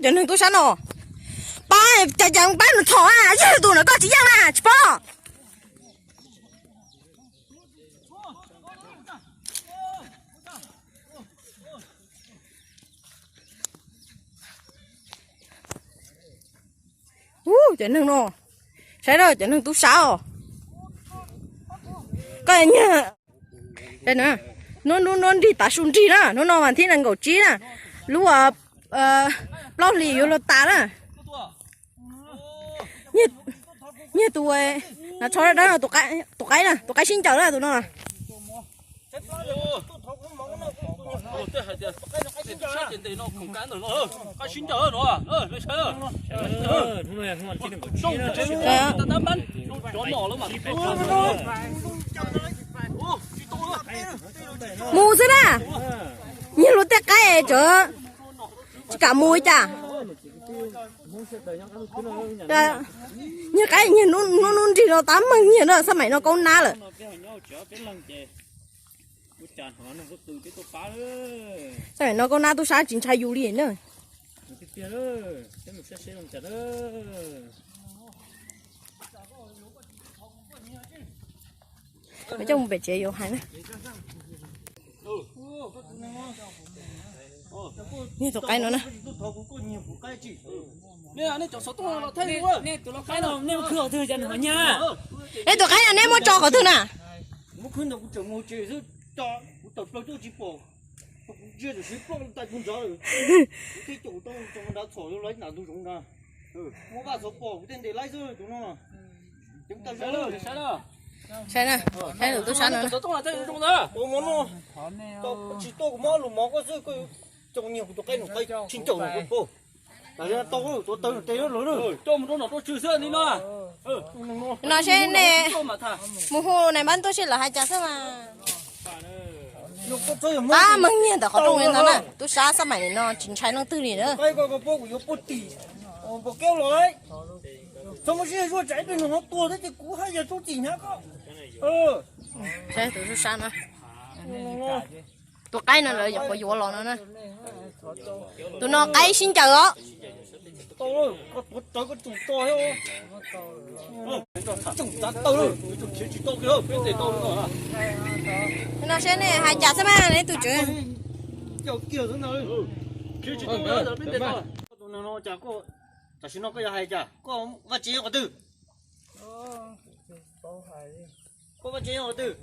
Cov neeg tub sab no, pab, cas cas pab nws txhom a, yog tus no koj tsis yeej na, tsis pom. Ub, cov neeg no, saib na, cov neeg tub sab os. Koj nyiag, hnub, hnub, hnub nrig tav su nrig na, hnub no vas thib nees nkaum tsib na, lub plaub hlis yuav luag tas na. Nyiag tus, na, tsho dawb dawb, tus qaib na, tus qaib sib ncaws na tus no. Mus xwb na, nyiag luag tej qaib tseem tsis kam mus li cas. Nyiag qaib nyiag hnub, hnub nrig no tab meeg nyiag na, xab maim no kaub nab lawm. Xab maim no kaub nab tub sab tsis ntshai yus li na. Coj mus pem tsev yuav hais na. Nyiag tus qaib no na. Nej tus qaib no nej muab tso qhov twg na? Saib na, saib tus tub sab no na. Tsis tuaj kuv muab lus mov koj xwb, koj yuav coj nyiag kuv tus qaib no, qaib tsis caum no koj pom. Tam sim no tau tuav taws tes lawm na. Coj mus rau nom rau tswv xwb li no. No seb nej mus hu nais npab tuaj seb lawv hais cas xwb mas. Tab meeg nyiag ntawm qhov rooj li ntawd na, tub sab xab maim li no tsis ntshai leej twg li na. Txhob muaj sij hawm zuaj tsam ib pliag nws ho tuag thiab ces kuv haj yam txhob txim hnyav koj. Saib tus tub sab no. Tus qaib no lawv nyuam qhuav yuav los no na. Tus no qaib sib ncaws os. No seb nej hais cas xwb mas nej tus tswv. Tam sim no koj yuav hais cas, koj vaj tsev nyob qhov twg? Koj vaj tsev nyob qhov twg?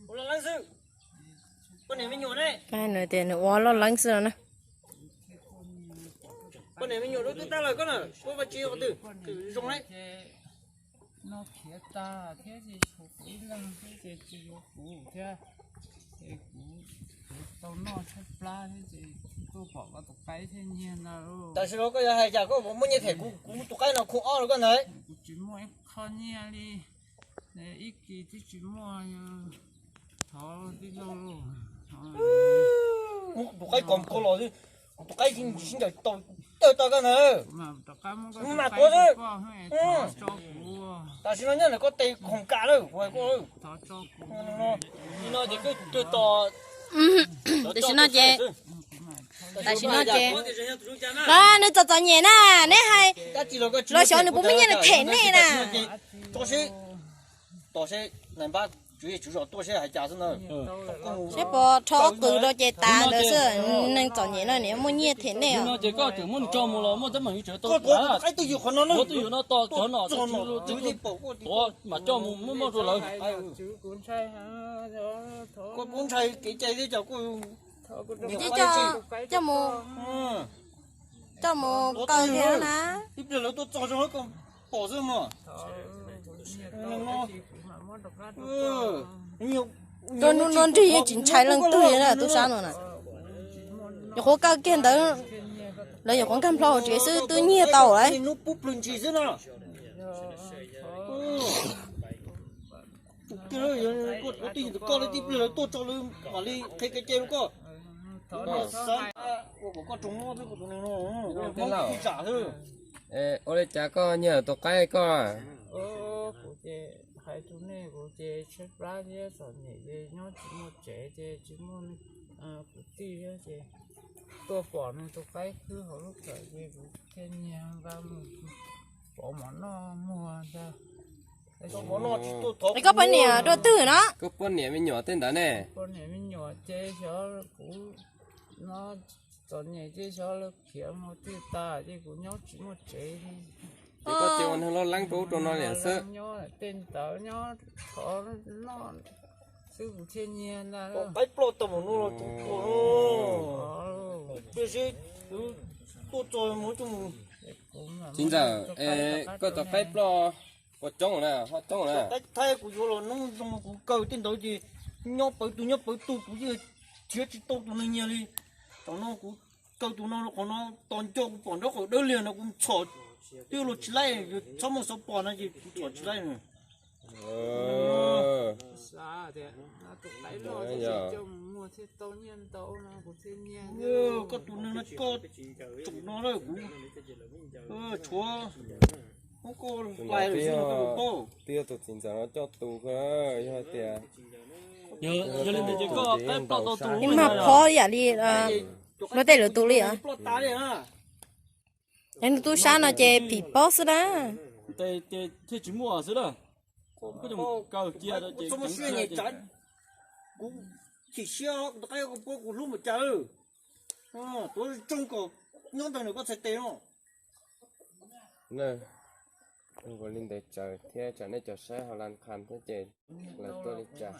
Ua laj leeb xwb. Koj niam me nyuam ne? Nws tias nws ua laj leeb xwb no na. Koj niam me nyuam lub twb tag lawm koj na, koj vaj tsev nyob qhov twg? Zoo ne. No khiav tag thiab ces tshuav kuv ib leeg xwb ces tsis yuav kuv thiab. Ces kuv tau noj tshaib plab thiab ces tuaj pom koj tus qaib thiab nyiag ntag lauj. Tam sim no koj yuav hais cas, koj puas muaj nyiaj them kuv, kuv tus qaib no khoo ob rau koj ntag. Kuv tsis muaj ib qho nyiaj li, ib kis twb tsis muaj. Thov tij laug, muab kuv tus qaib kom koj los xwb, kuv tus qaib sib ncaws tau tawg tag koj ntag. Kuv mam tuav xwb. Tam sim no nyob ntawm koj tes khoom kam lawm. Tam sim no ces, tam sim no ces, no nws txom txom nyem na, neb hais los xyov nws puas muaj nyiaj nws them nej na. Tos seb nais npab tswv zej tswv zos tuaj seb hais cas xwb na. Seb puas rho qws rau ces tas ntawd xwb, neeg txom nyem no nws muaj nyiaj them nej os. Ces koj tseem muab nws tso mus los muaj teeb meem tsev tau. Koj tuav kuv tus qaib twj ywm qhov no na. Tuav twj ywm no tos cov nom cov tswv tuav mam coj mus muab muab rau lawv. Koj puas ntshai kev cai thiab cas koj coj mus, coj mus kaw thiab na. Ib pliag lawv tuaj txog zoo koj pom xwb mas. Tuaj hnub nrig yeej tsis ntshai leej twg li na, tub sab no na. Nyuam qhuav kaw kiag ntawd, lawv nyuam qhuav nkag nplho hauv tsev xwb twb nyiag tau lawm. Tus koj twj ywm tus koj, lawv tib pliag lawv tuaj tso lawv mam li qhia kev cai rau koj. Ua kom koj tsoos mob xwb, ua mob ib zam xwb. Ua li cas koj nyiag tus qaib koj? Kuv ces hais rau nej, kuv ces tshaib plab thiab txom nyem ces nyob tsis muaj tsev ces tsis muaj neeg Kuv tij ces tuaj pom nws tus qaib khwb hauv lub kawm ces kuv thiaj nyiag nqa mus pov mov noj muag ntag. Es koj poj niam dua twg no? Koj poj niam me nyuam tej ntawd ne? Poj niam me nyuam ces xyov kuv no txom nyem ces xyov lawv khiav mus twg tas ces kuv nyob tsis muaj tsev li. Ces koj cia ua neeg loj leeb rau ub rau no li xwb. Nyob tej ntawd nyob thov noj xwb kuv thiaj nyiag ntag. Qaib ploj tau mus no los tus tuaj no. Tiam sis kuv tuaj txog mus coj mus. Txiv ntxawm, koj cov qaib ploj puas coob na, ho coob na? Qaib thaib kuv yuav los noob zoo kuv kaw tej ntawd ces nyob pawv tug nyob pawv tug kuv yeej nrhiav tsis tau tus neeg nyiag li. Tam no kuv kaw tus no rau qhov no tos nco kuv pom nraub qaum dawb liag no kuv txhom twb luag tsis laib, txhob muaj xov pom no ces kuv txhom tsis laib. Koj tus neeg no koj tsoom no lawm kuv tshuav, muab koj hlais lawm xwb no koj paub. Twb yog tus txiv ntxawm no coj tus, yog hais tias yog li ntawd ces koj qaib ploj tau tus ib mag phob yam li luag tej lwm tus li os. Ploj tas li na. Es nws tub sab no ces phim paub xwb na. Ces thiaj tsis muaj xwb na. Koj coj mus kaw cia ces txhob muaj siab nyem tsav. Kuv chim siab kuv tus qaib koj puab kuv hlub npaum cas. Tuav tsoo kom nyob ntawm nws koj txhais tes no. Ua li ntawd tsaws thiab tsam nej cov saib hauv las qhas thiab ces lawv tuaj li cas.